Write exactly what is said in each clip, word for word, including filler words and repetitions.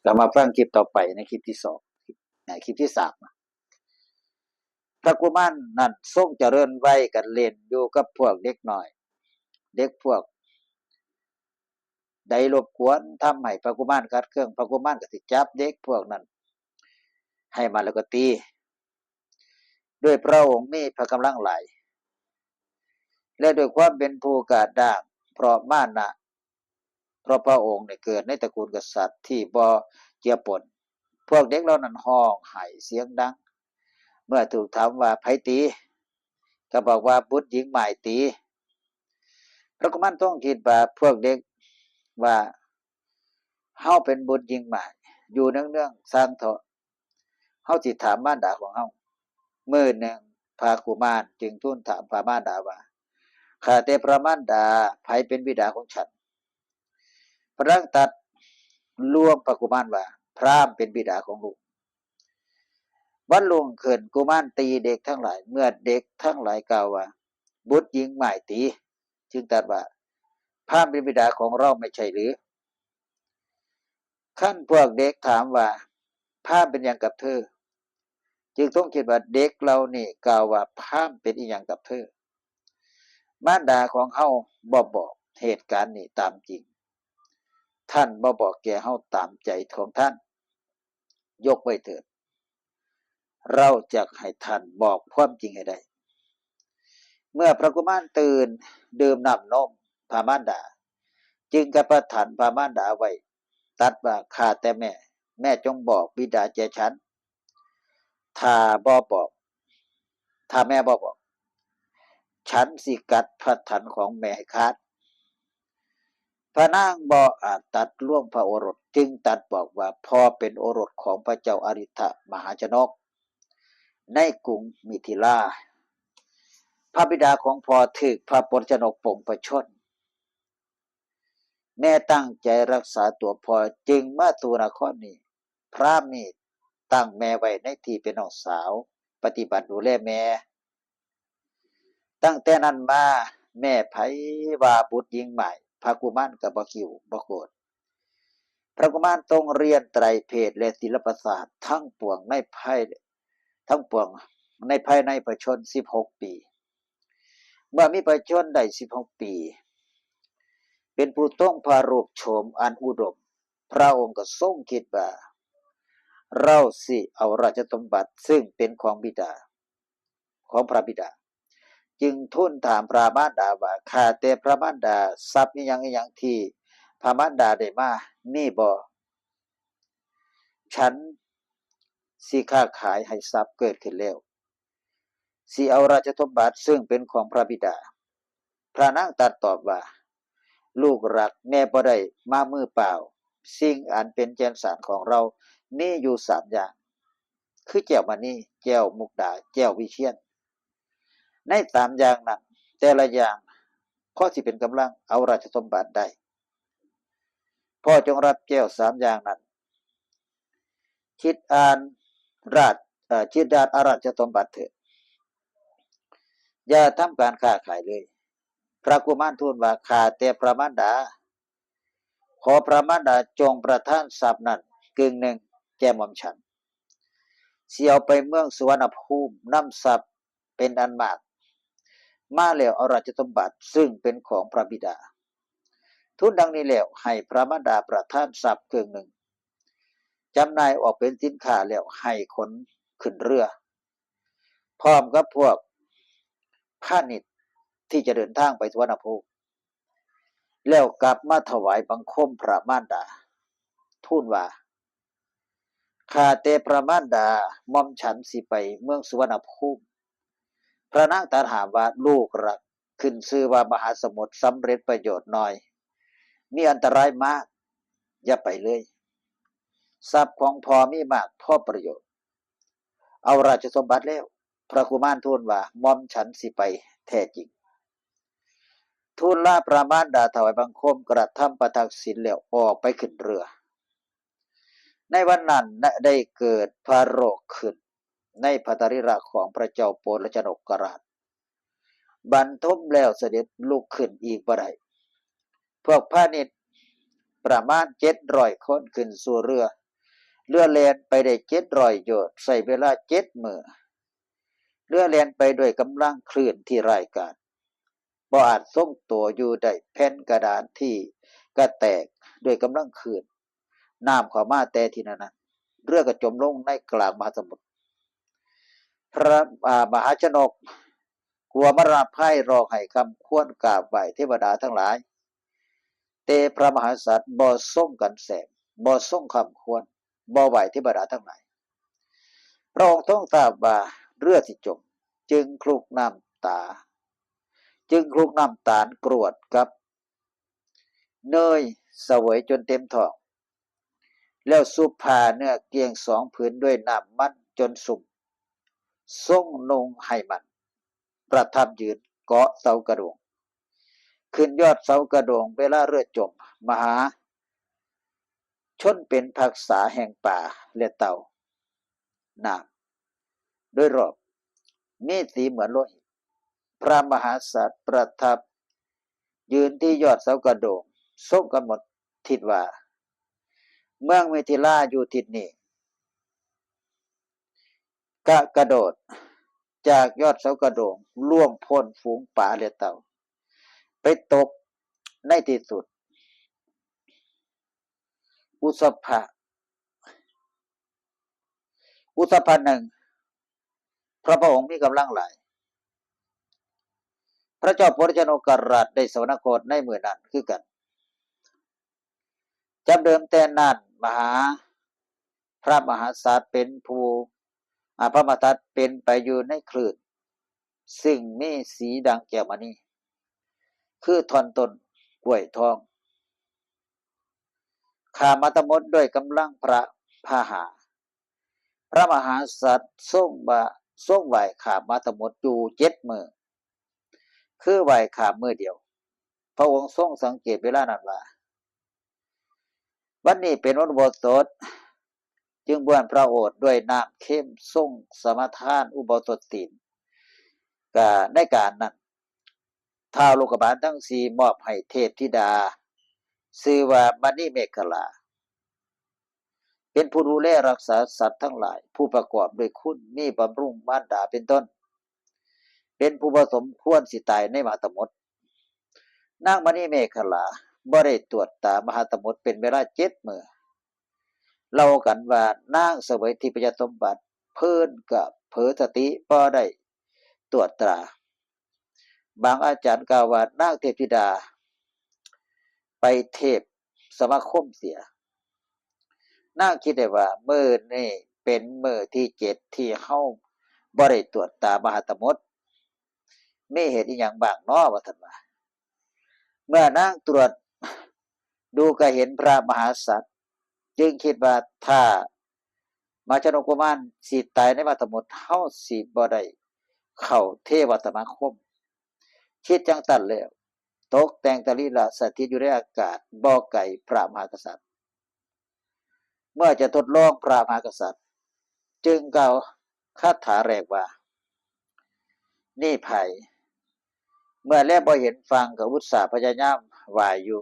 ก็มาฟังคลิปต่อไปในคลิปที่สอง ในคลิปที่สามนะ พระกุมารนั่นทรงเจริญวัยกันเล่นอยู่กับพวกเด็กน้อย เด็กพวกใดรบกวนทำให้พระกุมารขัดเคือง พระกุมารก็สิจับเด็กพวกนั้นให้มาแล้วก็ตี ด้วยพระองค์มีพระกำลังหลาย และด้วยความเป็นผู้กล้าด้าง เพราะมานะ เพราะพระองค์เนี่ยเกิดในตระกูลกษัตริย์ที่บ่เจือปน พวกเด็กเหล่านั้นฮ้องไห้เสียงดัง เมื่อถูกถามว่าไผตี ก็บอกว่าบุตรหญิงหม่ายตี พระกุมารทรงคิดว่าพวกเด็กว่า เฮาเป็นบุตรหญิงหม่าย อยู่เนืองๆ ซ่างเถาะ เฮาสิถามมารดาของเฮา มื้อหนึ่งพระกุมารจึงทูลถามพระมารดาว่า ข้าแต่พระมารดา ไผเป็นบิดาของฉัน พระนางตรัสลวงพระกุมารว่า พราหมณ์เป็นบิดาของลูก วันรุ่งขึ้นกุมารตีเด็กทั้งหลาย เมื่อเด็กทั้งหลายกล่าวว่า บุตรหญิงหม่ายตี จึงตรัสว่า พราหมณ์เป็นบิดาของเราไม่ใช่หรือ คันพวกเด็กถามว่า พราหมณ์เป็นหยังกับเธอ จึงต้องคิดว่าเด็กเหล่านี้กล่าวว่าพราหมณ์เป็นอีหยังกับเธอ มารดาของเฮาบ่บอกเหตุการณ์นี้ตามจริง ท่านบ่บอกแก่เฮาตามใจของท่าน ยกไว้เถิด เราจะให้ท่านบอกความจริงให้ได้ เมื่อพระกุมารตื่นดื่มน้ำนมพระมารดา จึงกระประทานพระมารดาไว้ ตรัสว่า ข้าแต่แม่ แม่จงบอกบิดาแก่ฉัน ถ้าบ่บอก ถ้าแม่บ่บอก ฉันสิกัดพระทันของแม่ให้ขาด พระนางบ่อาจตัดลวงพระโอรส จึงตรัสบอกว่า พ่อเป็นโอรสของพระเจ้าอริทธมหาชนก ในกรุงมิถิลา พระบิดาของพ่อถูกพระปรชนกปงพระชน แม่ตั้งใจรักษาตัวพ่อจึงมาสู่นครนี้ พราหมณ์นี้ตั้งแม่ไว้ในที่เป็นน้องสาว ปฏิบัติดูแลแม่ ตั้งแต่นั้นมาแม่ไผว่าบุตรหญิงหม่าย พระกุมารก็บ่คิ้วบ่โกรธ พระกุมารต้องเรียนไตรเพศและศิลปศาสตร์ทั้งปวงในภาย ทั้งปวงในภายในพระชนม์สิบหกปี เมื่อมีพระชนม์ได้สิบหกปี เป็นผู้ทรงพระรูปโฉมอันอุดม พระองค์ก็ทรงคิดว่า เราสิเอาราชสมบัติซึ่งเป็นของบิดา ของพระบิดา จึงทูลถามพระมารดาว่า ข้าแต่พระมารดา ทรัพย์อิหยังอิหยังที่พระมารดาได้มา มีบ่ ฉันสิค้าขายให้ทรัพย์เกิดขึ้นแล้ว สิเอาราชสมบัติซึ่งเป็นของพระบิดา พระนางตรัสตอบว่า ลูกรัก แม่บ่ได้มามือเปล่า สิ่งอันเป็นแก่นสารของเรามีอยู่สามอย่าง คือแก้วมณี แก้วมุกดา แก้ววิเชียร ในสามอย่างนั้น แต่ละอย่างพอสิเป็นกำลังเอาราชสมบัติได้ พ่อจงรับแก้วสามอย่างนั้น คิดอ่านราช เอ่อ คิดอ่านอาราชสมบัติเถิด อย่าทำการค้าขายเลย พระกุมารทูลว่า ข้าแต่พระมารดา ขอพระมารดาจงประทานทรัพย์นั้นกึ่งหนึ่งแก่หม่อมฉัน สิเอาไปเมืองสุวรรณภูมิ นำทรัพย์เป็นอันมาก มาแล้วเอาราชสมบัติซึ่งเป็นของพระบิดา ทูลดังนี้แล้วให้พระมารดาประทานทรัพย์กึ่งหนึ่ง จำหน่ายออกเป็นสินค้าแล้วให้ขนขึ้นเรือ พร้อมกับพวกพาณิชย์ที่จะเดินทางไปสุวรรณภูมิ แล้วกลับมาถวายบังคมพระมารดา ทูลว่า ข้าแต่พระมารดา หม่อมฉันสิไปเมืองสุวรรณภูมิ พระนางตรัสถามว่า ลูกรัก ขึ้นชื่อว่ามหาสมุทรสำเร็จประโยชน์น้อย มีอันตรายมาก อย่าไปเลย ทรัพย์ของพ่อมีมากพอประโยชน์ เอาราชสมบัติแล้ว พระกุมารทูลว่า หม่อมฉันสิไปแท้จริง ทูลลาพระมารดาถวายบังคมกระทำประทักษิณแล้วออกไปขึ้นเรือ ในวันนั้นได้เกิดพระโรคขึ้นในพระตรีระของพระเจ้าโปรชนกราช บันทมแล้วเสด็จลุกขึ้นอีกบ่ได้ พวกพาณิชย์ประมาณเจ็ดร้อยคนขึ้นสู่เรือ เรือแล่นไปได้เจ็ดร้อยโยชน์ ใช้เวลาเจ็ดมื้อ เรือแล่นไปด้วยกำลังคลื่นที่ร้ายกาจ บ่อาจทรงตัวอยู่ได้ แผ่นกระดานที่กระแตกด้วยกำลังคลื่น น้ำเข้ามาแต่ทีนั้น เรือก็จมลงในกลางมหาสมุทร พระ อ่า มหาชนก กลัวมรณะภัย ร้องไห้คร่ำครวญกราบไหว้เทวดาทั้งหลาย แต่พระมหากษัตริย์บ่ทรงกันแสง บ่ทรงคร่ำครวญ บ่ไหว้เทวดาทั้งหลาย พระองค์ทรงทราบว่าเรือสิจม จึงคลุกน้ำตา จึงคลุกน้ำตาลกรวดกับเนยเสวยจนเต็มท้อง แล้วซุบผ้าเนื้อเกลี้ยงสองผืนด้วยน้ำมันจนสุม ทรงนุ่งให้มัน ประทับยืนเกาะเสากระโดง ขึ้นยอดเสากระโดง เวลาเรือจม มหาชนเป็นผักษาแห่งป่าและเต่า น้ำโดยรอบมีสีเหมือนโลหิต พระมหากษัตริย์ประทับยืนที่ยอดเสากระโดง ทรงกำหนดทิศว่า เมืองมิถิลาอยู่ทิศนี้ กะกระโดดจากยอดเสากระโดง ล่วงพ้นฝูงปลาและเต่า ไปตกในที่สุด อุสภะ อุสภะหนึ่ง พระพระองค์มีกำลังหลาย พระเจ้าโพธิชนกราชได้สวรรคตในมื้อนั้นคือกัน จำเดิมแต่นั้น มหา พระมหากษัตริย์เป็นผู้ อ่า พระมหากษัตริย์เป็นไปอยู่ในคลื่น ซึ่งมีสีดังแก้วมณี คือท่อนต้นกล้วยทอง ข้ามมหาสมุทรด้วยกำลังพระพาหา พระมหากษัตริย์ทรงว่า ทรงไหว้ข้ามมหาสมุทรอยู่เจ็ดมื้อ คือไหว้ข้ามมื้อเดียว พระองค์ทรงสังเกตเวลานั้นว่า วันนี้เป็นวันอุโบสถ จึงบวรพระโอษฐ์ด้วยน้ำเค็ม ทรงสมาทานอุโบสถศีล กะในการนั้น ท้าวโลกบาลทั้งสี่มอบให้เทพธิดา ชื่อว่ามณีเมขลา เป็นผู้ดูแลรักษาสัตว์ทั้งหลาย ผู้ประกอบด้วยคุณ มีบำรุงมารดาเป็นต้น เป็นผู้บ่สมควรสิตายในมหาสมุทร นางมณีเมขลาบ่ได้ตรวจตามหาสมุทรเป็นเวลาเจ็ดมื้อ เล่ากันว่านางเสวยทิพยสมบัติ เพลินกับเผลอสติบ่ได้ตรวจตรา บางอาจารย์กล่าวว่านางเทพธิดา ไปเทพสมาคมเสีย นางคิดได้ว่ามื้อนี้เป็นมื้อที่เจ็ดที่เฮาบ่ได้ตรวจตามหาสมุทร มีเหตุอีหยังบ้างน้อ ว่าซั่นว่า เมื่อนางตรวจดูก็เห็นพระมหากษัตริย์ จึงคิดว่าถ้ามหาชนกกุมารสิตายในมหาสมุทร เฮาสิบ่ได้เข้าเทวสมาคม คิดจังซั่นแล้ว ตกแต่งสรีระสถิตอยู่ในอากาศ บ่ไกลพระมหากษัตริย์ เมื่อจะทดลองพระมหากษัตริย์ จึงกล่าวคาถาแรกว่า นี่ไผ เมื่อแลบ่เห็นฝั่งก็อุตส่าห์พยายามว่ายอยู่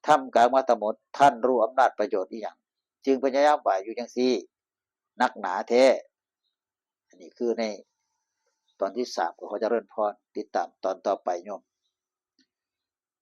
ท่ามกลางมหาสมุทร ท่านรู้อำนาจประโยชน์อีหยัง จึงพยายามว่ายอยู่จังซี่ นักหนาแท้ อันนี้คือในตอนที่สาม ก็ขอเจริญพร ติดตามตอนต่อไปโยม